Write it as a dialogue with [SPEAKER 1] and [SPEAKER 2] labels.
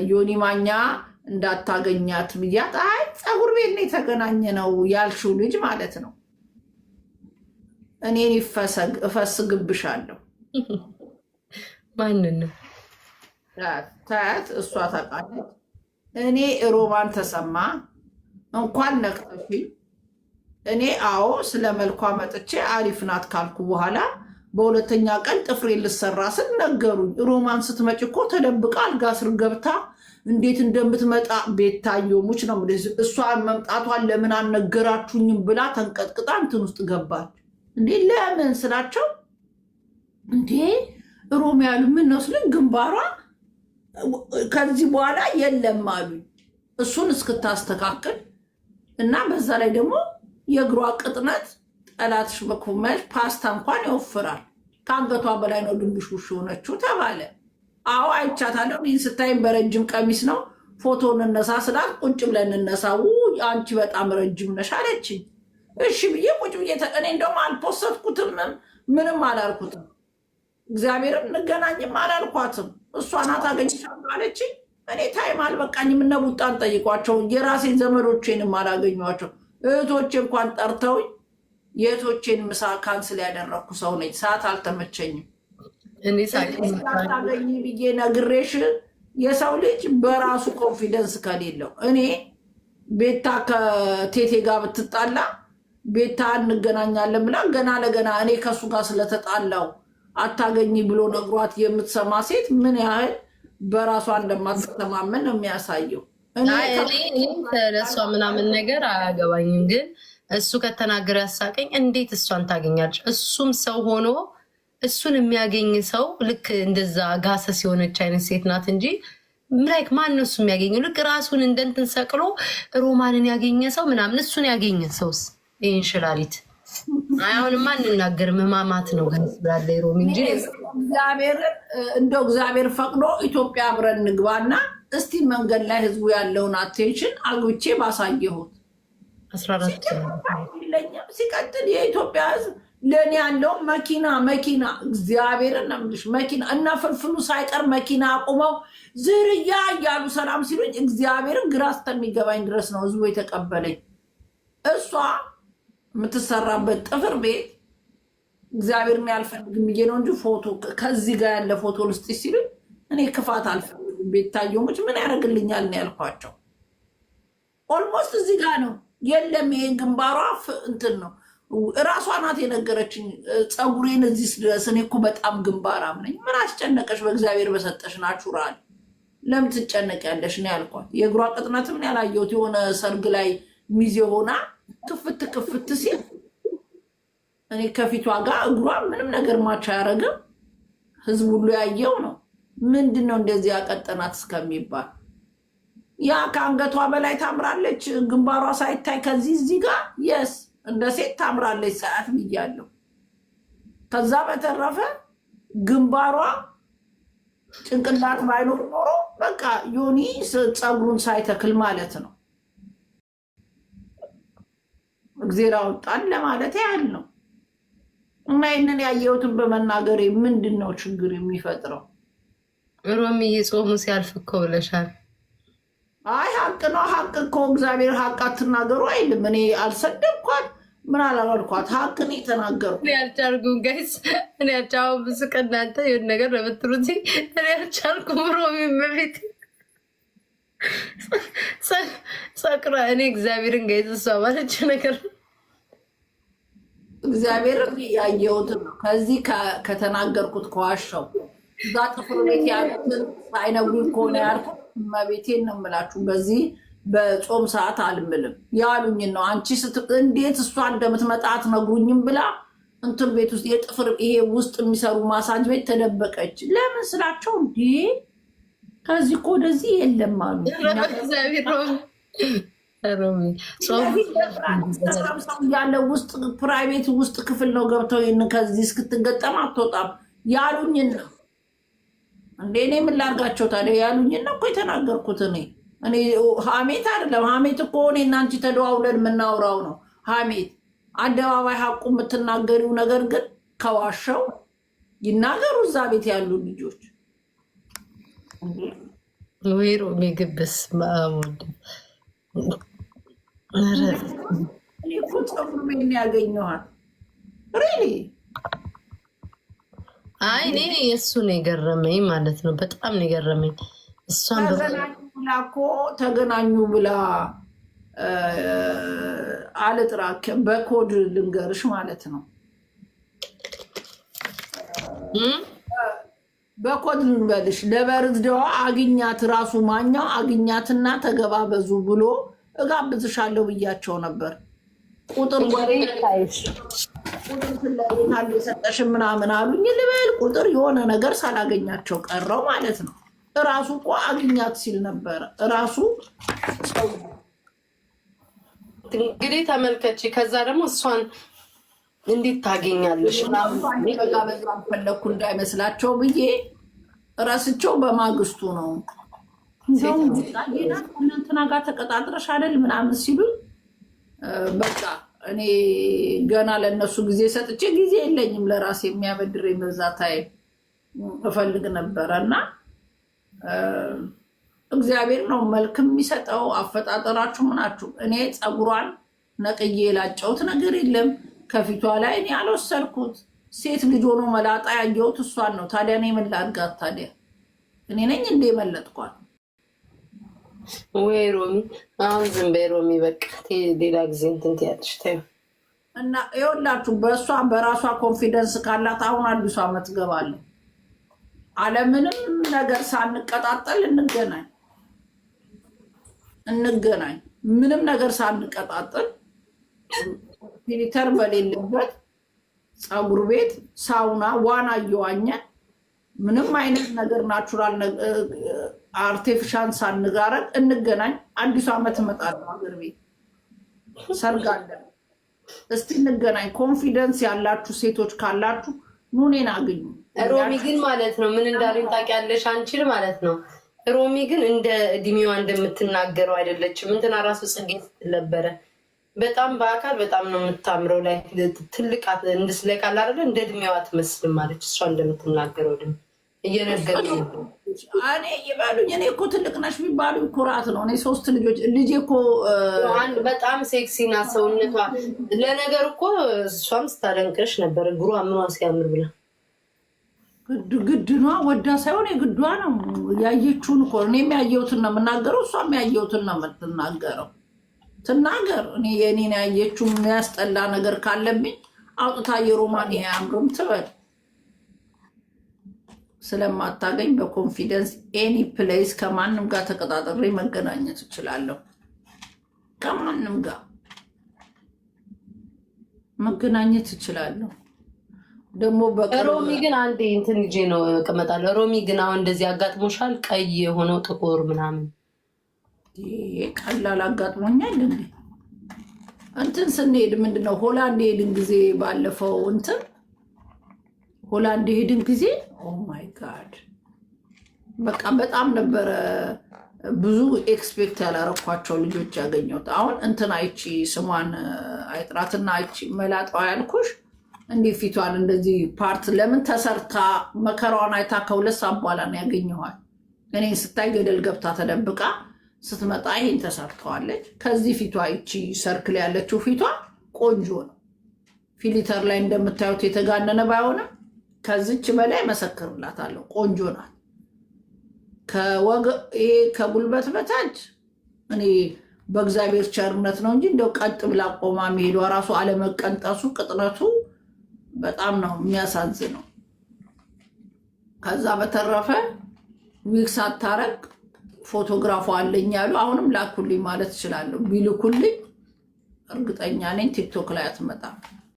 [SPEAKER 1] ዮኒ ማኛ እንዳታገኛት ብያት፣ አይ ፀጉር ቤት ነው የተገናኘ ነው ያልሽው ልጅ ማለት ነው። እኔን እፈስግብሻለሁ።
[SPEAKER 2] ማንን ነው?
[SPEAKER 1] ታያት፣ እሷ ታውቃለች። እኔ ሮማን ተሰማ እንኳን ነክተሽኝ፣ እኔ አዎ ስለ መልኳ መጥቼ አሪፍ ናት ካልኩ በኋላ በሁለተኛ ቀን ጥፍሬ ልሰራ ስል ነገሩኝ። ሮማን ስትመጭ እኮ ተደብቃ አልጋ ስር ገብታ እንዴት እንደምትመጣ ቤታዮ ሙች ነው። እሷን መምጣቷን ለምን አልነገራችሁኝም ብላ ተንቀጥቅጣ እንትን ውስጥ ገባች። እንዴ ለምን ስላቸው፣ እንዴ ሮም ያሉ ምን ነው ስልኝ ግንባሯ ከዚህ በኋላ የለም አሉኝ። እሱን እስክታስተካክል እና በዛ ላይ ደግሞ የእግሯ ቅጥነት ጠላትሽ በኩመሽ ፓስታ እንኳን ይወፍራል። ከአንገቷ በላይ ነው ድንቡሽቡሽ የሆነችው ተባለ። አዎ አይቻታለሁ። ይህን ስታይም በረጅም ቀሚስ ነው። ፎቶ እንነሳ ስላት ቁጭ ብለን እንነሳ፣ አንቺ በጣም ረጅም ነሽ አለችኝ። እሺ ብዬ ቁጭ ብዬ እኔ እንደውም አልፖሰትኩትም፣ ምንም አላልኩትም። እግዚአብሔርም እንገናኝም አላልኳትም። እሷ ናት አገኝሻለሁ አለችኝ። እኔ time አልበቃኝም። እነ ቡጣን ጠይቋቸው፣ የራሴን ዘመዶቼንም አላገኟቸው። እህቶቼ እንኳን ጠርተውኝ የእህቶቼን ምሳ cancel ያደረግኩ ሰው ነኝ። ሰዓት አልተመቸኝም። ታገኝ ብዬ ነግሬሽ፣ የሰው ልጅ በራሱ confidence ከሌለው፣ እኔ ቤታ ከቴቴ ጋር ብትጣላ ቤታ እንገናኛለን ብላ ገና ለገና እኔ ከእሱ ጋር ስለተጣላው አታገኝ ብሎ ነግሯት የምትሰማ ሴት ምን ያህል በራሷ እንደማትተማመን ነው የሚያሳየው።
[SPEAKER 2] እኔ ለእሷ ምናምን ነገር አያገባኝም፣ ግን እሱ ከተናገረ ያሳቀኝ፣ እንዴት እሷን ታገኛለች? እሱም ሰው ሆኖ እሱን የሚያገኝ ሰው ልክ እንደዛ ጋሰስ የሆነች አይነት ሴት ናት እንጂ like ማን ነው እሱ የሚያገኘው? ልክ ራሱን እንደንትን ሰቅሎ ሮማንን ያገኘ ሰው ምናምን፣ እሱን ያገኘ ሰውስ ይህን ሽላሊት አሁንማ አንናገርም። ህማማት ነው guys ብላለች ሮሚ እንጂ።
[SPEAKER 1] እግዚአብሔርን እንደው እግዚአብሔር ፈቅዶ ኢትዮጵያ አብረን እንግባና እስቲ መንገድ ላይ ህዝቡ ያለውን attention አግብቼ ባሳየሁት የለኝም። ሲቀጥል የኢትዮጵያ ህዝብ ለእኔ ያለው መኪና መኪና፣ እግዚአብሔርን ነው የምልሽ፣ መኪና እና ፍልፍሉ ሳይቀር መኪና አቁመው ዝርያ እያሉ ሰላም ሲሉኝ እግዚአብሔርን ግራ እስከሚገባኝ ድረስ ነው ህዝቡ የተቀበለኝ። እሷ የምትሰራበት ጥፍር ቤት እግዚአብሔርን ያልፈልግም ብዬ ነው እንጂ ፎቶ ከዚህ ጋር ያለ ፎቶ ልስጥ ሲሉኝ እኔ ክፋት አልፈልግም። ቤታየሞች ምን ያደርግልኛል ነው ያልኳቸው። Almost እዚህ ጋር ነው የለም። ይሄን ግንባሯ እንትን ነው፣ እራሷ ናት የነገረችኝ። ፀጉሬን እዚህ ድረስ፣ እኔ እኮ በጣም ግንባራም ነኝ። ምን አስጨነቀሽ? በእግዚአብሔር በሰጠሽ natural ለምን ትጨነቂያለሽ ነው ያልኳት። የእግሯ ቅጥነትም ያላየሁት የሆነ ሰርግ ላይ ሚዜ ሆና ክፍት ክፍት ሲል እኔ ከፊቷ ጋር እግሯ ምንም ነገር match አያደርግም። ህዝብ ሁሉ ያየው ነው። ምንድን ነው እንደዚህ ያቀጠናት እስከሚባል፣ ያ ከአንገቷ በላይ ታምራለች፣ ግንባሯ ሳይታይ ከዚህ እዚህ ጋር yes እንደ ሴት ታምራለች ሰዓት ብያለሁ። ከዛ በተረፈ ግንባሯ ጭንቅላት ባይኖር ኖሮ በቃ ዮኒ ፀጉሩን ሳይተክል ማለት ነው። እግዜር አወጣን ለማለት ያህል ነው። እና ይህንን ያየሁትን በመናገሬ ምንድን ነው ችግር የሚፈጥረው?
[SPEAKER 2] ሮሚዬ ጾሙ ሲያልፍ እኮ ብለሻል።
[SPEAKER 1] አይ ሀቅ ነው። ሀቅ እኮ እግዚአብሔር ሀቅ አትናገሩ አይልም። እኔ አልሰደብኳት፣ ምን አላልኳት፣ ሀቅን የተናገርኩ።
[SPEAKER 2] እኔ አልቻልኩም guys፣ እኔ አልቻልኩም። ብዙ ቀን እናንተ የሆነ ነገር ለምትሉት እኔ አልቻልኩም። ሮሚ በፊት ሰቅራ እኔ እግዚአብሔርን guys እሷ ባለች ነገር
[SPEAKER 1] እግዚአብሔርን ያየሁትን ነው። ከዚህ ከተናገርኩት ከዋሻው እዛ ጥፍር ቤት ያሉትን ሳይነግሩኝ ከሆነ ያልኩት እመቤቴን ነው የምላችሁ። በዚህ በጾም ሰዓት አልምልም፣ ያሉኝን ነው። አንቺ እንዴት እሷ እንደምትመጣ አትነግሩኝም ብላ እንትን ቤት ውስጥ የጥፍር ይሄ ውስጥ የሚሰሩ ማሳጅ ቤት ተደበቀች። ለምን ስላቸው እንዴ ከዚህ እኮ ወደዚህ የለም አሉ። ሰው ያለ ውስጥ private ውስጥ ክፍል ነው ገብተው ይህን ከዚህ እስክትገጠም አትወጣም ያሉኝን ነው። እንዴ እኔ ምን ላድርጋቸው ታዲያ? ያሉኝን ነው እኮ የተናገርኩት። እኔ ሀሜት አይደለም። ሀሜት እኮ እኔ እና አንቺ ተደዋውለን የምናውራው ነው ሀሜት። አደባባይ ሀቁ የምትናገሪው ነገር ግን ከዋሻው ይናገሩ እዛ ቤት ያሉ ልጆች።
[SPEAKER 2] ወይ ሮሚ ግብስ ማሙድ።
[SPEAKER 1] እኔ እኮ ፀጉር ቤት ነው ያገኘኋት። Really.
[SPEAKER 2] አይ፣ እኔ የእሱ ነው የገረመኝ ማለት ነው። በጣም ነው የገረመኝ። እሷን
[SPEAKER 1] ተገናኙ ብላ እኮ፣ ተገናኙ ብላ አልጥራ፣ በኮድ ልንገርሽ ማለት ነው። በኮድ ልንበልሽ፣ ለ birthday ዋ አግኛት፣ ራሱ ማኛው አግኛትና ተገባበዙ ብሎ እጋብዝሻለሁ ብያቸው ነበር። ቁጥር ወሬ ቁጥር ስለቤታለ የሰጠሽ ምናምን አሉኝ ልበል፣ ቁጥር የሆነ ነገር ሳላገኛቸው ቀረው ማለት ነው። እራሱ እኮ አግኛት ሲል ነበረ እራሱ ሰው።
[SPEAKER 2] እንግዲህ ተመልከች። ከዛ ደግሞ እሷን እንዴት ታገኛለሽ?
[SPEAKER 1] መጋበዝ ፈለግኩ እንዳይመስላቸው ብዬ ረስቸው በማግስቱ ነው። እንደውም እንትና ጋር ተቀጣጥረሽ አይደል ምናምን ሲሉኝ፣ በቃ እኔ ገና ለእነሱ ጊዜ ሰጥቼ ጊዜ የለኝም፣ ለራሴ የሚያበድር በዛ time እፈልግ ነበረ። እና እግዚአብሔር ነው መልክ የሚሰጠው። አፈጣጠራችሁ ምናችሁ። እኔ ፀጉሯን ነቅዬ የላጨሁት ነገር የለም። ከፊቷ ላይ እኔ አልወሰድኩት። ሴት ልጅ ሆኖ መላጣ ያየሁት እሷን ነው። ታዲያ እኔ ምን ላድርጋት? ታዲያ እኔ ነኝ እንደ መለጥኳት?
[SPEAKER 2] ወይ ሮሚ፣ አሁን ዝም በይ ሮሚ። በቃ ሌላ ጊዜ እንትን ትያለሽ። ተይው።
[SPEAKER 1] እና ይኸውላችሁ፣ በእሷ በራሷ confidence ካላት አሁን አዲሱ ዓመት ገባለሁ፣ አለምንም ነገር ሳንቀጣጠል እንገናኝ እንገናኝ። ምንም ነገር ሳንቀጣጠል፣ filter በሌለበት፣ ፀጉር ቤት፣ ሳውና፣ ዋና እየዋኘን፣ ምንም አይነት ነገር natural artificial ሳንጋረግ እንገናኝ። አዲሱ ዓመት እመጣለሁ፣ ሀገር ቤት ሰርግ አለ። እስቲ እንገናኝ። Confidence ያላችሁ ሴቶች ካላችሁ ኑ እኔን አግኙ።
[SPEAKER 2] ሮሚ ግን ማለት ነው ምን እንዳለኝ ታውቂያለሽ? አንቺን ማለት ነው። ሮሚ ግን እንደ እድሜዋ እንደምትናገረው አይደለችም። እንትና ራሱ ጽጌ ስትል ነበረ። በጣም በአካል በጣም ነው የምታምረው። ላይ ትልቅ እንድስለቃል አይደለ፣ እንደ እድሜዋ አትመስልም አለች። እሷ እንደምትናገረው ድም እየነገሩኝ ነበር።
[SPEAKER 1] እኔ ይበሉኝ። እኔ እኮ ትልቅ ነሽ ቢባሉ ኩራት ነው። እኔ ሶስት ልጆች፣ ልጄ እኮ
[SPEAKER 2] አንድ በጣም ሴክሲ ናት ሰውነቷ። ለነገር እኮ እሷም ስታደንቅሽ ነበር፣ እግሯ ምኗ ሲያምር ብላ።
[SPEAKER 1] ግድኗ ወዳ ሳይሆን የግዷ ነው። ያየችውን እኮ፣ እኔም ያየሁትን ነው የምናገረው፣ እሷም ያየሁትን ነው የምትናገረው። ትናገር። እኔ የእኔን ያየችው የሚያስጠላ ነገር ካለብኝ አውጥታ የሮማን ይሄ አያምርም ትበል። ስለማታገኝ በ confidence any place ከማንም ጋር ተቀጣጥሬ መገናኘት እችላለሁ። ከማንም ጋር መገናኘት እችላለሁ። ደግሞ በቅርብ
[SPEAKER 2] ሮሚ ግን አንዴ እንትን ይዤ ነው እቀመጣለሁ። ሮሚ ግን አሁን እንደዚህ አጋጥሞሻል? ቀይ የሆነው ጥቁር ምናምን?
[SPEAKER 1] ይሄ ቀላል አጋጥሞኛል እንዴ? እንትን ስንሄድ፣ ምንድነው፣ ሆላንድ የሄድን ጊዜ፣ ባለፈው እንትን ሆላንድ የሄድን ጊዜ፣ oh my God፣ በቃ በጣም ነበረ ብዙ expect ያላረኳቸው ልጆች ያገኘሁት። አሁን እንትን አይቺ ስሟን አይጥራትና አይቺ መላጣዋ ያልኩሽ እንዲህ ፊቷን እንደዚህ part ለምን ተሰርታ መከራዋን አይታ ከ2 ሰዓት በኋላ ነው ያገኘኋት። እኔን ስታይ ገደል ገብታ ተደብቃ ስትመጣ ይሄን ተሰርተዋለች። ከዚህ ፊቷ ይቺ circle ያለችው ፊቷ ቆንጆ ነው። Filter ላይ እንደምታዩት የተጋነነ ባይሆንም ከዚች በላይ መሰክርላታለሁ። ቆንጆ ናት። ይሄ ከጉልበት በታች እኔ በእግዚአብሔር ቸርነት ነው እንጂ እንደው ቀጥ ብላ ቆማ መሄዷ ራሱ አለመቀንጠሱ፣ ቅጥነቱ በጣም ነው የሚያሳዝነው። ከዛ በተረፈ ዊግ ሳታረግ ፎቶግራፏ አለኝ ያሉ አሁንም ላኩልኝ ማለት እችላለሁ። ቢልኩልኝ እርግጠኛ ነኝ ቲክቶክ ላይ አትመጣም።